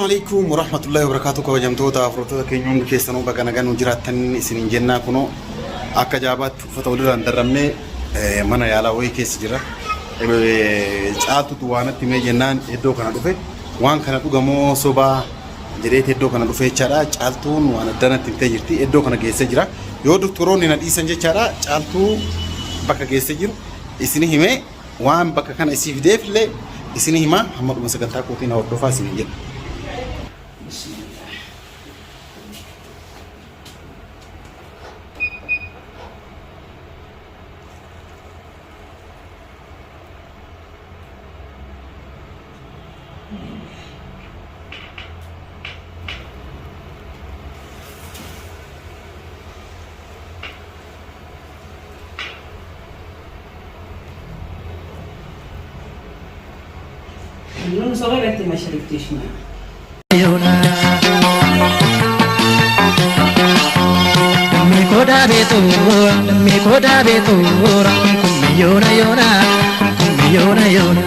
alaikum warahmatullahi wabarakatuh. Kabajamtoota hordoftoota keenya hundi keessanuu baga nagaan nu jiraattan isiniin jennaa. Kunoo akka jaabaatti uffata walirraan darramnee mana yaalaa wayii keessa jira. Caaltutu waan natti himee jennaan iddoo kana dhufe. Waan kana dhugamoo sobaa jedheeti iddoo kana dhufe jechaadha. Caaltuun waan addaa natti himtee jirti. Iddoo kana geessee jira. Yoo doktoroonni na dhiisan jechaadha. Caaltuu bakka geessee jiru isini himee waan bakka kana isii fideef illee isini himaa, hamma dhuma sagantaa kootiin hordofaa isiniin jedha. من صغيرة انت ما شربتيش ماء. Lammii koo beetu, lammii koo beetu, kummi yoona yoona, kummi yoona yoona.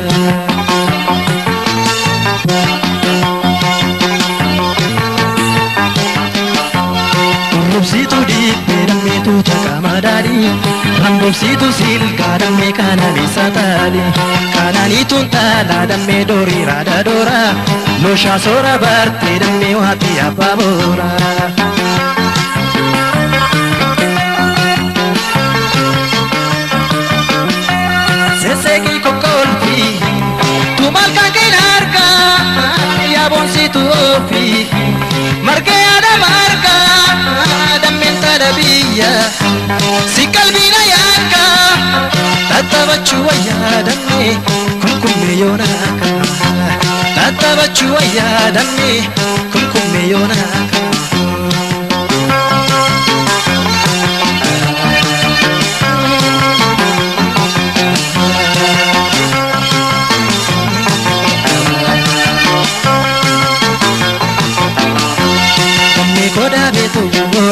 Rubsitu dibbee dammeetu caqama daadhii, rambobsitu silgaa dammee kananiisa taali, kananiituun taalaa dammee doorii raada doora, looshaa soora bartee dammee waatii abbaa boora. Seseeqii kokkolfi, tumaal kan keenya argaa, yaaboonsitu ofi, margee yaada margaa, dammeen taadha biyya, si qalbiina yaaka, tattabachuu wayyaa dammee, kunkummee yoona akka, tattabachuu wayyaa dammee, kunkummee yoona akka. Lammii koo beetu,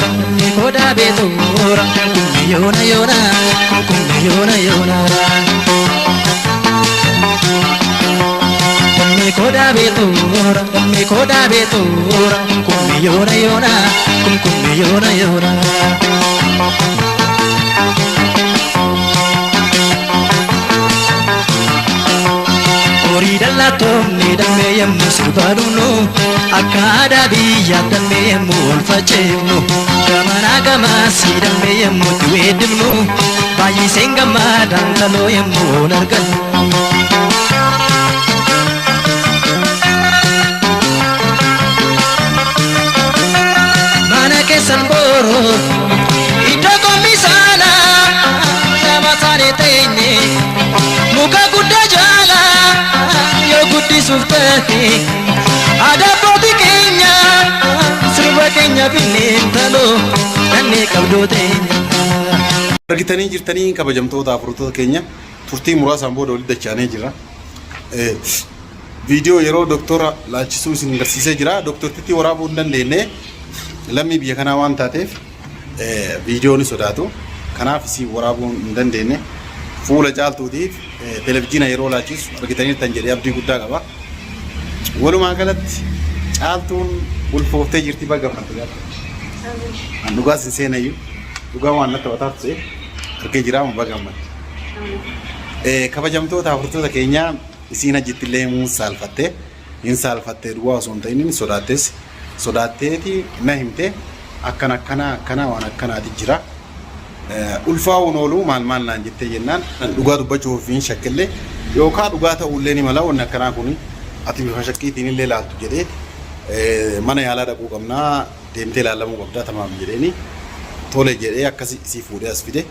lammii koo beetu, kunkummee yoona yoona, kunkummee yoona yoona. Lammii koo beetu, lammii koo beetu, kunkummee yoona yoona, kunkummee yoona yoona. Horii dhallattoonni dammee yemmuu sirbaa dhumnu, akka aadaa biyyaa dammee yemmuu ol faceefnu, gamanaa gamaasii dammee yemmuu itti weeddifnu, baay'iseen gammadaan taloo yemmuu ol argannu. Mana keessan booroo iddoo qommisaala lama isaanii teenye muka guddaa jaala yoo guddisuuf ta'e aadaa abbootii keenya sirba keenya binneen taloo dhannee qabdoo teenya. Argitanii jirtanii, kabajamtoota hordoftoota keenya, turtii muraasaan booda walitti dachaanee jira. Viidiyoo yeroo doktora laalchisuu isin agarsiisee jira. Doktortitti waraabuu hin dandeenye, lammii biyya kanaa waan taateef viidiyoo ni sodaatu. Kanaaf isin waraabuu hin dandeenye. Fuula Caaltuutiif televizyiina yeroo laalchisu argitaniirtan jedhee abdii guddaa qaba. Walumaa galatti Caaltuun ulfooftee jirti, baga gammadde. An dhugaa sin seenayyuu dhugaa waan natti taphataa ture argee jira, amma baga gammadde. Kabajamtoota hordoftoota keenyaa, isiin achitti illee himuun saalfatte, hin saalfatte duwwaa osoo hin ta'in sodaattes, sodaatteeti na himte, akkana akkana akkana waan akkanaati jira. Ulfaa'uun oolu maal maal naan jettee jennaan, dhugaa dubbachuuf hin shakkillee yookaan dhugaa ta'uullee ni mala, wanni akkanaa kun ati bifa shakkiitiin illee laaltu jedhee, mana yaalaa dhaquu qabnaa, deemtee ilaalamuu qabdaa tamaam jedheeni, tole jedhee akkasi isii fuudhee as fide.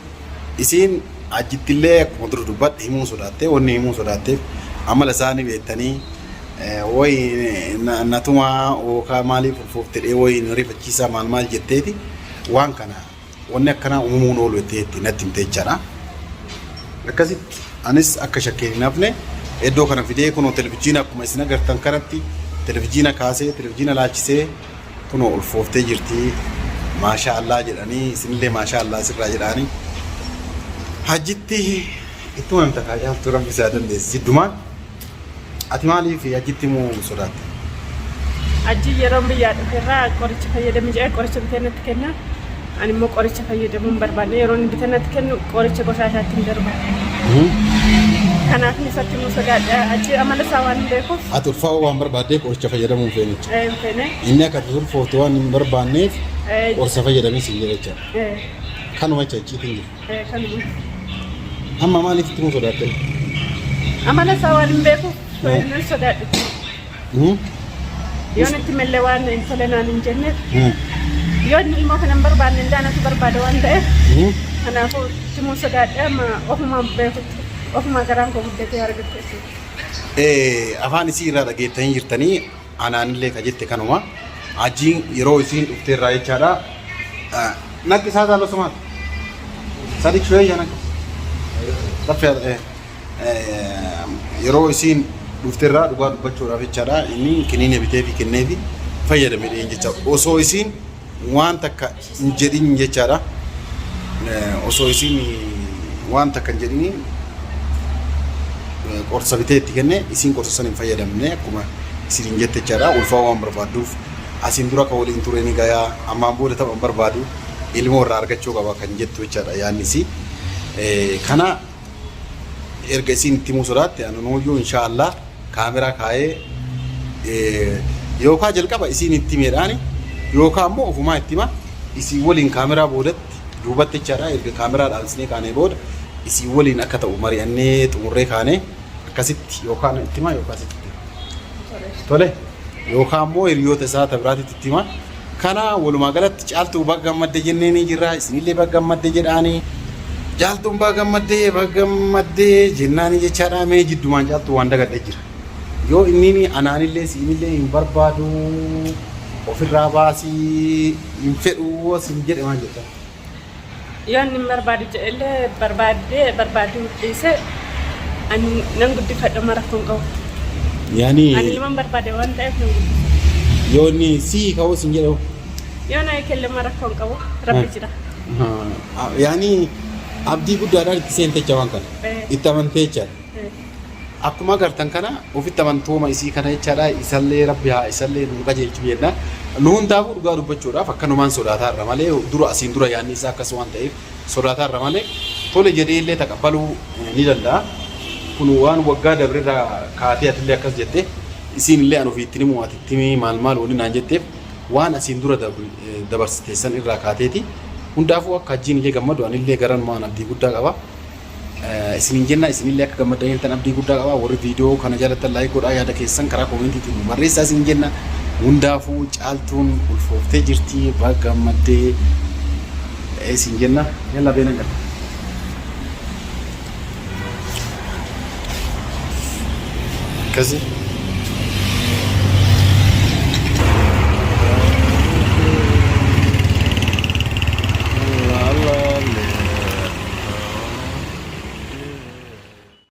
Isiin ajjittillee akkuma dura dubbadhe himuu sodaattee, wanni himuu sodaatteef amala isaanii beektanii, wayi natumaa yookaan maaliif ulfooftedhee wayi na rifachiisaa maal maal jetteeti, waan kana wanni akkanaa uumamuun oolu jetteetti natti himte jechaadha. Akkasitti anis akka shakkeen hin hafne iddoo kana fidee, kunoo televizyiina akkuma isin agartan kanatti televizyiina kaasee televizyiina laalchisee, kunoo ulfooftee jirti, maashaa Allah jedhanii, isinillee maashaa Allah sirraa jedhaanii. Hajjitti ittuma himta kaa Caaltuu, rabbi isaa dandeessi. Jiddumaan ati maaliif hajjitti himuu sodaatte? Hajji yeroon biyyaa dhuferraa qoricha fayyadami jedhee qoricha bitee natti kenna. Ani immoo qoricha fayyadamuu hin barbaanne. Yeroo inni bitee natti kennu qoricha qoshaashaatti hin darba. Kanaaf inni isatti immoo sodaadha. Achi amala isaa waan hin beekuuf Ati ulfaa'uu waan barbaaddeef qoricha fayyadamuu hin feene jechuudha. hin feene. Inni akka ati ulfooftu waan hin barbaanneef qorsa fayyadamee siin jedha jechuudha. Kanuma jecha icciitiin jiru. Kanuma. Amma maaliif itti himuu sodaatte? Amala isaa waan hin beekuuf nan sodaadhe. Yoon itti mallee waan hin tole naan hin jenneef yoo inni ilmoo kana hin barbaanne illee anatu barbaada waan ta'eef kanaafuu itti himuu sodaadhe amma ofumaan beekutti ofumaa garaan koo guddatee argatte jechuudha. Afaan isii irraa dhageettanii jirtanii anaanillee ka jette kanuma. Hajjiin yeroo isiin dhuftee irraa jechaadha. Natti isaa taaloo sumaat. Sadiq shuwayya natti. Laffee yeroo isiin dhufterraa dhugaa dubbachuudhaaf jechaadha inni kiniina biteefi kenneefi fayyadame dheen jecha osoo isiin waan takka hin jedhin jechaadha osoo isiin waan takka hin jedhin qorsa bitee itti kenne isiin qorsa san hin fayyadamne akkuma isin hin jette jechaadha ulfaa waan barbaadduuf asiin dura kan waliin ture ni gayaa ammaan booda tapha hin barbaadu ilmoo irraa argachuu qaba kan jettu jechaadha yaadni isii kana erga isiin itti himuu sodaatte anunuyyuu inshaa Allah kaameraa kaayee yookaa jalqaba isiin itti himeedhaani yookaa ammoo ofumaa itti hima isii waliin kaameraa boodatti duubatti jechaadha erga kaameraa dhaamsinee kaanee booda isii waliin akka ta'u mari'annee xumurree kaanee akkasitti yookaan itti hima yookaa sitti hima. Tole yookaan ammoo hiriyoota isaa ta biraatitti itti hima. Kana walumaa galatti Caaltuu baga gammadde jennee ni jirra isinillee baga gammadde jedhaanii. Caaltuun baga gammaddee baga gammaddee jennaanii jechaadha mee jiddumaan Caaltuu waan dagadhe jira. Yoo inni anaanillee siinillee hin barbaadu ofirraa baasii hin fedhu sin jedhe maal jetta? Yoo inni hin barbaadu jedhellee barbaaddee barbaaduu dhiise ani nan guddifadha ma rakkoon qabu. Yaani Ani ilman barbaade waan ta'eef nan guddifadha. yoo inni sii ka'uu sin jedhe hoo? Yoo na kelle ma rakkoon qabu rabbi jira. Yaani abdii guddaadhaan itti seente jecha waan kana. Itti amantee jecha. Akkuma agartan kana ofitti amantooma isii kana jechaadha. Isallee rabbi haa isallee nu qajeelchu jenna. Nu hundaafuu dhugaa dubbachuudhaaf akkanumaan sodaataa irra malee dura asiin dura yaadni isaa akkas waan ta'eef sodaataa irra malee tole jedhee illee taqabbaluu ni danda'a. Kun waan waggaa dabre irraa kaatee atillee akkas jette isiin illee an ofii ittiin himu ati itti himi maal maal waliin naan jetteef waan asiin dura dabarsite san irraa kaateeti. Hundaafuu akka hajjiin illee gammadu anillee garanumaan abdii guddaa qaba. Isiniin jenna isinillee akka gammaddanii jirtan abdii guddaa qaba warri viidiyoo kana jaalattan laayik godhaa yaada keessan karaa koomentiitiin nu barreessaa isiniin jenna hundaafuu caaltuun ulfooftee jirti baga gammaddee isin jenna yalla beena gala. Akkasi.